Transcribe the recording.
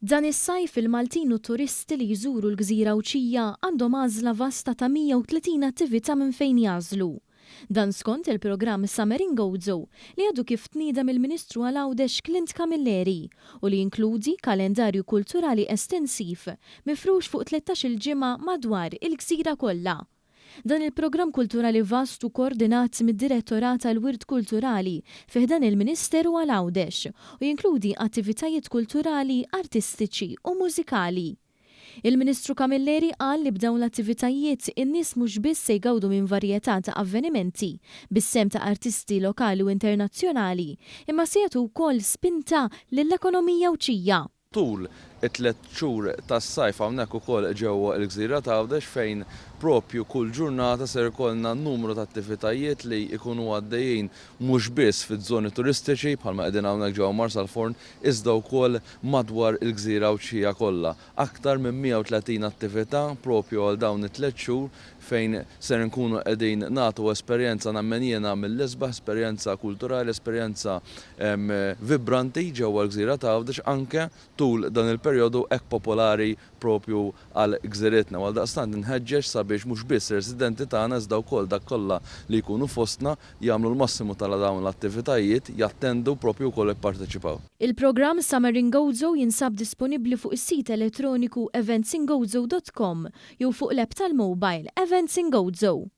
Dan is-sajf il-Maltin u t-turisti li jżuru l-gżira Għawdxija għandhom għażla vasta ta' 130 attività minn fejn jagħżlu. Dan skont il-programm Summer in Gozo li għadu kif tnieda mill-Ministru għal Għawdex Clint Camilleri u li jinkludi kalendarju kulturali estensiv mifrux fuq 13-il ġimgħa madwar il-gżira kollha. Dan il-programm kulturali vast hu koordinat mid-Direttorat għall-Wirt Kulturali fi ħdan il-Ministeru għal Għawdex u jinkludi attivitajiet kulturali, artistiċi u mużikali. Il-Ministru Camilleri qal li b'dawn l-attivitajiet in-nies mhux biss se jgawdu minn varjetà ta' avvenimenti bis-sehem ta' artisti lokali u internazzjonali imma se jagħtu wkoll spinta lill-ekonomija Għawdxija. Tul it-tlett xhur tas-sajf hawnhekk ukoll ġewwa l-gżira t'Għawdex fejn propju kull ġurnata ser ikollna numru ta' attivitajiet li jkunu għaddejjin mhux biss fiż-żoni turistiċi bħalma qegħdin hawnhekk ġewwa Marsalforn iżda wkoll madwar il-gżira Għawdxija kollha. Aktar minn 130 attività propju għal dawn it-tlett xhur fejn ser inkunu qegħdin nagħtu esperjenza nemmen jiena mill-isbaħ, esperjenza kulturali, esperjenza vibranti ġewwa l-gżira ta' Għawdex anke tul dan il-perjodu hekk popolari propju għal gżiritna. U għaldaqstant inħeġġeġ sabiex mhux biss ir-residenti tagħna iżda wkoll dak kollha li jkunu fostna jagħmlu l-massimu ta' dawn l-attivitajiet, jattendu propju wkoll jipparteċipaw. Il-programm Summer in Gozo jinsab disponibbli fuq is-sit elettroniku eventsingozo dot com jew fuq l-app tal-mobile Events in Gozo.